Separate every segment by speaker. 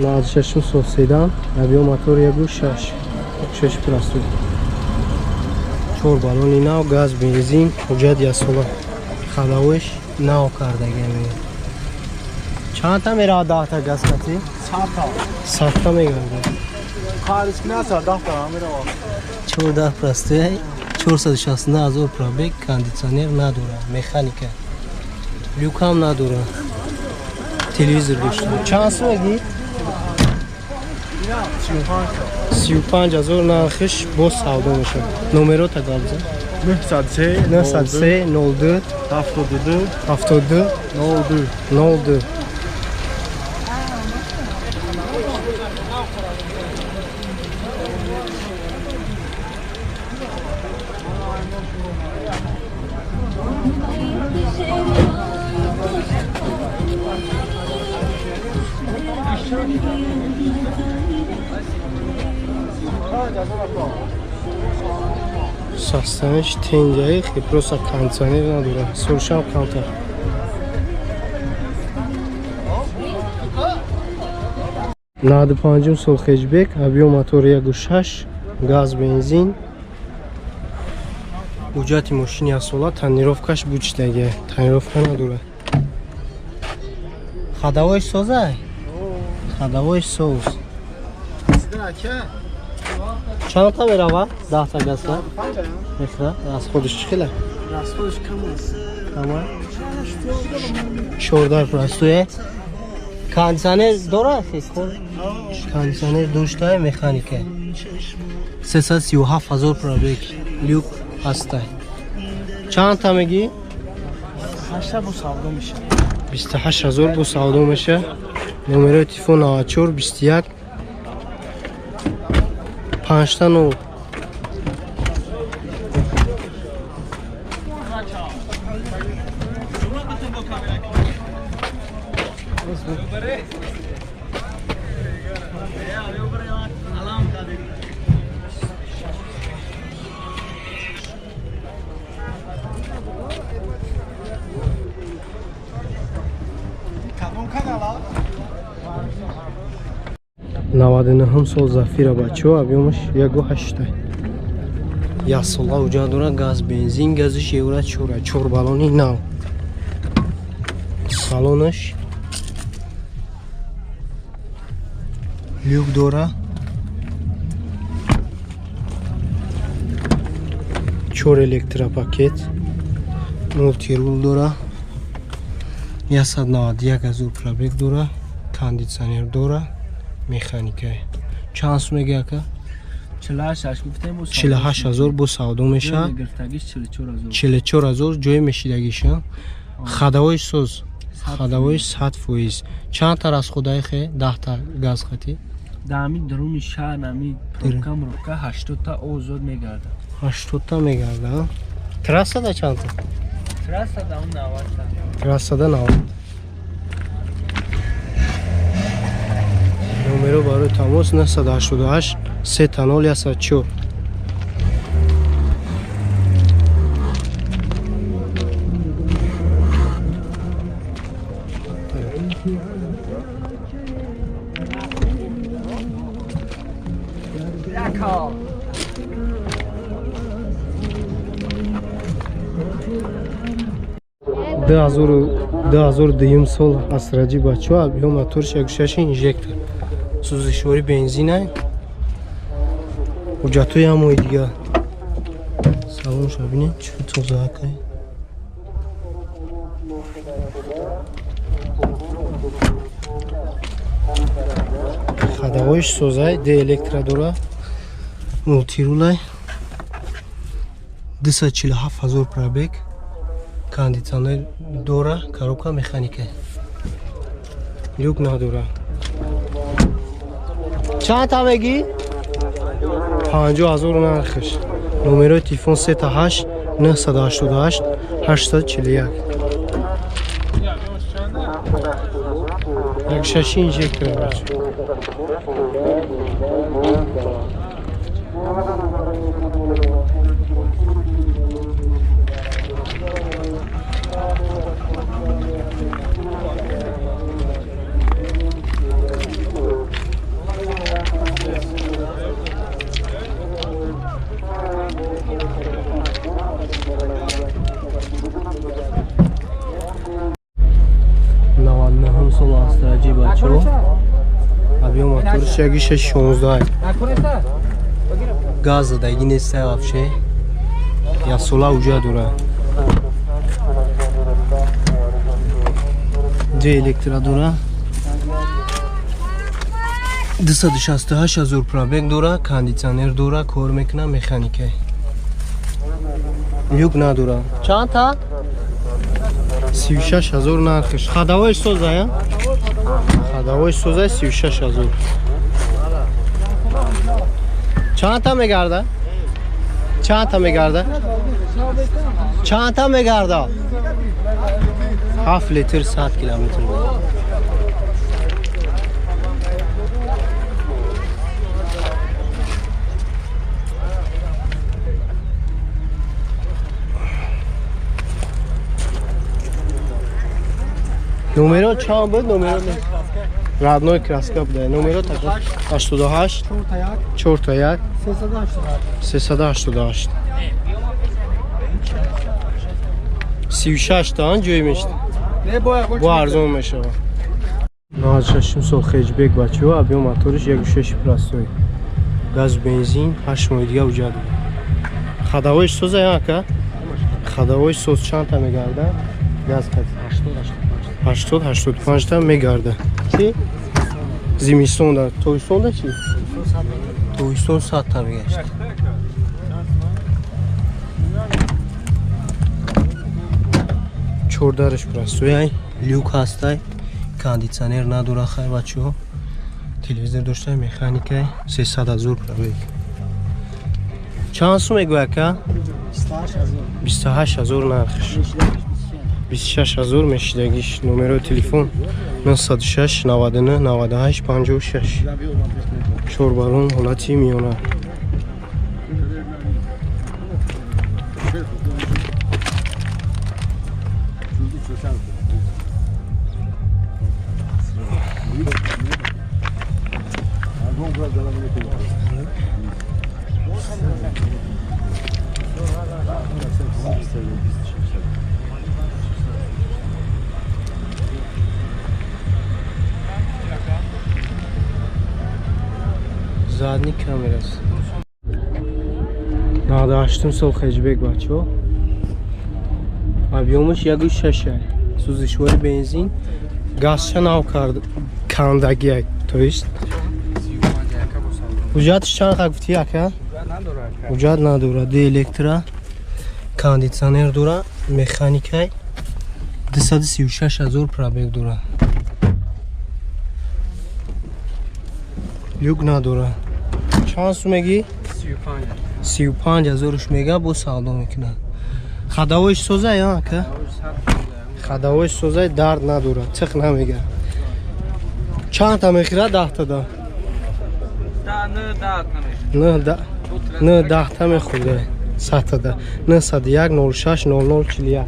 Speaker 1: 96 сол седан, объем мотор 1.6, 6 простой. 4 баллони нав, газ, бензин, ҳуҷҷат яксола. Ходовойш нав кардаги. Чандта меравад 10 та газ кати?
Speaker 2: 100 та.
Speaker 1: 100 та мегардад.
Speaker 2: Қариш наса 10 та меравад.
Speaker 1: 14 простой, 469 ҳазор пробег, кондитсионер надорад, механика. Люк ҳам надорад. Телевизор дошта. Чанд сум мегӣ? 35 ҳазор нархиш, боз савдо мешавад. Номерота гап зан.
Speaker 2: 903.
Speaker 1: 903 02.
Speaker 2: 72.
Speaker 1: 72.
Speaker 2: 02.
Speaker 1: 02. Состояниш тенҷаи хе, просто кондитсионер надорад, суршам камтар. 95 сол хэтчбек, объем мотор 1.6, газ, бензин, ҳуҷҷати мошини яксола, тонировкаш бучидаги, тонировка надорад. Ходовойш созай, ходовойш соз. Чандта меравад 10 та газа? Мехра расходиш чӣ хела?
Speaker 2: Расходиш кам аст.
Speaker 1: Кама? 14 простое. Кондитсионер дорад? Кондитсионер доштае, механика. 337 ҳазор пробег, люк ҳастай. Чандта мегӣ?
Speaker 2: 8 бо савдо мешавад.
Speaker 1: 28 ҳазор бо савдо меша. Номерои телефон 94 21 5 0.
Speaker 2: Кадом канала?
Speaker 1: 99 сол Зафира, бачаҳо, объемаш 1.8, яксола ҳуҷҷат дорад, газ, бензин, газиш евро чора, чор баллони нав, салонаш люк дора, чор электропакет, мультирул дора, 191 ҳазор пробег дора, кондитсионер дора, механика. Чанд сум меги, ака?
Speaker 3: 48 гуфтем, бо.
Speaker 1: 48 ҳазор бо савдо мешавад.
Speaker 3: Гирифтагиш 44 ҳазор.
Speaker 1: 44 ҳазор ҷои мешидагиша. Ходовои соз, ходовои 100%. Чанд та расходаи хе 10 та газ хати?
Speaker 3: Дар ҳамин дуруни шаҳр, ҳами пробка мробка, 80 та озод мегардад.
Speaker 1: 80 та мегарда. Трассада чандта?
Speaker 3: Трассада он 90 та.
Speaker 1: Трассада 90. Номеро барои тамос 988 3 0 104. 2002 сол Астра Ҷи, бачаҳо, объем моторш 1.6, инжектор, сӯзишворӣ бензина, ҳуҷҷатҳои ҳамои дигар. Салонша бинед, чӣ тозаакай. Ходовоиш созай, де электро дора, мультирулай, 247 ҳазор пробег, кондитсионер дора, коробка механика, люк надора. Чанд та мегӣ? 50 ҳазор нархш. Номерои телефон 3 8 988 841. 1.6 инжектор, бача. Астра G бачо. Объем моториш 1.16. Газ задаги нест вообще. Я сола уҷа дора. Ду электро дора. 268 ҳазор пробег дора, кондитсионер дора, кор мекуна, механика. Люк надора. Чанд та? 36 ҳазор нархиш. Ходовой созая? Ходовой созай 36 ҳазор. Чанд та мегарда? Чанд та мегарда? Чанд та мегарда? 7 литр 100 километр. Номеро чанд буд? Номеро родной краска буда. Номеро 88 41 388 36 та ҷой мешд. Бо арзон мешава. 96 сол хеҷбек бачаҳо, объем моториш 1.6 простой. Газ бензин 8 моҳи дига уҷа дорад. Ходовой соза ака? Ходовой соз чанд та мегарда? Газ кат 80-85 та мегарда. Чи? Зимистонда, тобистонда чи? Тобистон 100 та мегашт. Чордараш простой, люк ҳастай, кондитсионер надора хай бачаҳо. Телевизор доштай, механикай, 300 ҳазор пробег. Чанд сум мегӯяд ака? 28 ҳазор нархш. 26 ҳазор мешидагиш. Номерои телефон 906 99 98 56. Чорбарон ҳолати миёна. Задний камерас. 98 сол хеҷбек бачаҳо. Объемаш 1.6. Сӯзишвори бензин. Газша нав кард кандагия, то есть. Ҳуҷҷатш чанд қа гуфтӣ ака? Ҳуҷҷат надорад. Ду электро, кондитсионер дора, механикай. 236 ҳазор пробег дора. Люк надора. Чанд сум мегӣ? 35 ҳазорш мега, бо савдо мекунад. Ходовойш созай ака? Ходовойш созай, дард надорад, циқ намега. Чанд та мехӯрад? 10 та да. 9 10 та мехӯрда. 100 та да. 901 06 00 41.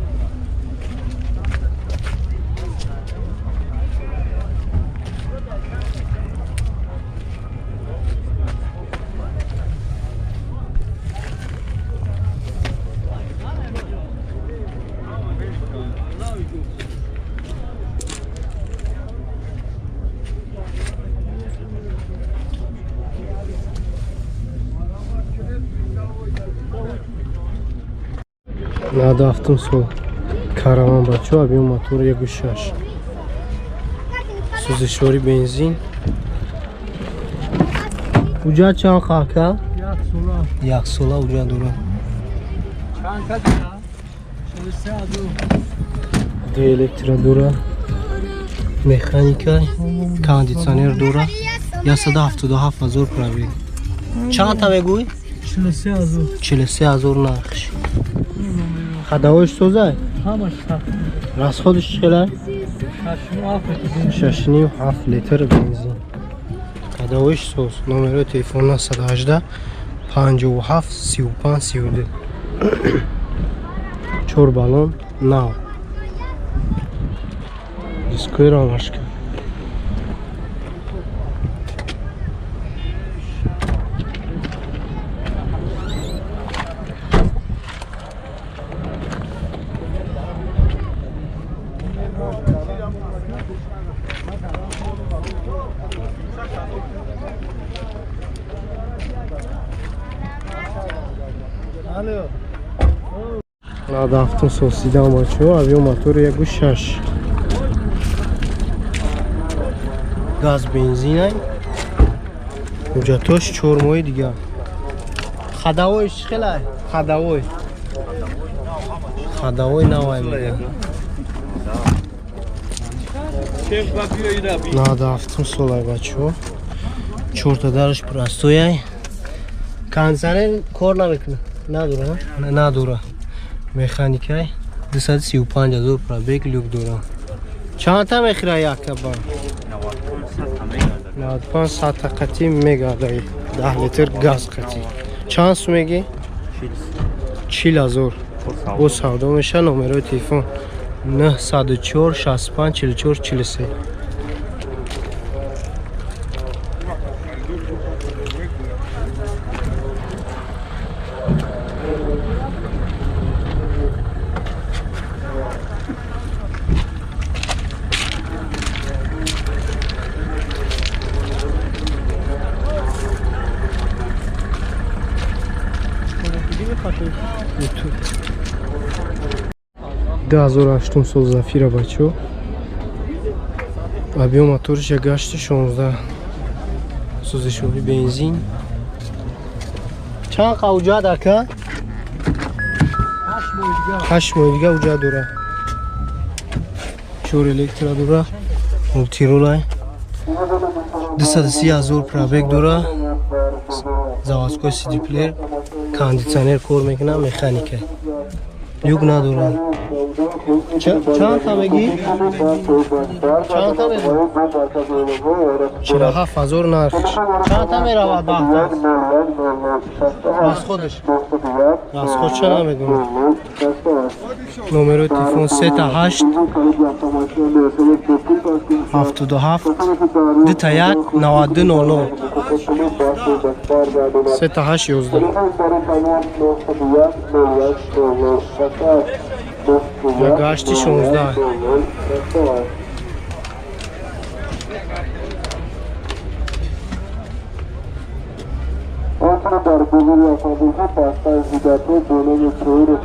Speaker 1: 97 сол караван бачаҳо, объем мотор 1.6. Сӯзишвори бензин. Уҷа чанд қака? Як сола уҷа дорад. Ду электро дора, механика, кондитсионер дора. 177 ҳазор пробег. Чанд та мегӯй? 43 ҳазор нархш. Ходовойш созай? Расходиш чӣ хелай? 6,5 литр бензин. Ходовойш соз. Номерои телефон 918 57 35 32. 4 баллон нав. Дискои ромашка. 97 сол седан, бачаҳо, объём мотори 1,6, газ, бензинай. Ҳуҷҷатош 4 моҳи дигар. Ходовой чӣ хелай? Ходовой навай мега. 97 солай, бачаҳо, чорта дараш простой ай, кондиционер кор намекунад, надора, надора, механикай, 235 ҳазор пробег, люк дора. Чандта мехӯра якаба? 95 сата қатӣ мегарда, 10 литр газ қатӣ. Чанд сум мегӣ? 40 ҳазор. Бо савдо меша. Номерои телефон 904 65 44 43. Ютуб. 2008 сол Зафира, бачо, объём моториш 1,8, сӯзишворӣ, бензин. Чанд қа ҳуҷҷат, ака? 8 моҳи дига ҳуҷҷат дора. Чор электро дора, мультирулай, 230 ҳазор пробег дора, заводской сидиплеер, кондитсионер кор мекунад, механика, люк надорад. Чанд та мегӣ? Чанд та мегӣ? 47 ҳазор нархш. Чанд та меравад бахта? Расход ш, расход ша намедонам. Номерои телефон сета ҳашт 77 дута як 92 00, сета ҳашт 11, 1,8, 16.
Speaker 4: در گذاری افغانستان پاستا زیادتر بالای ترور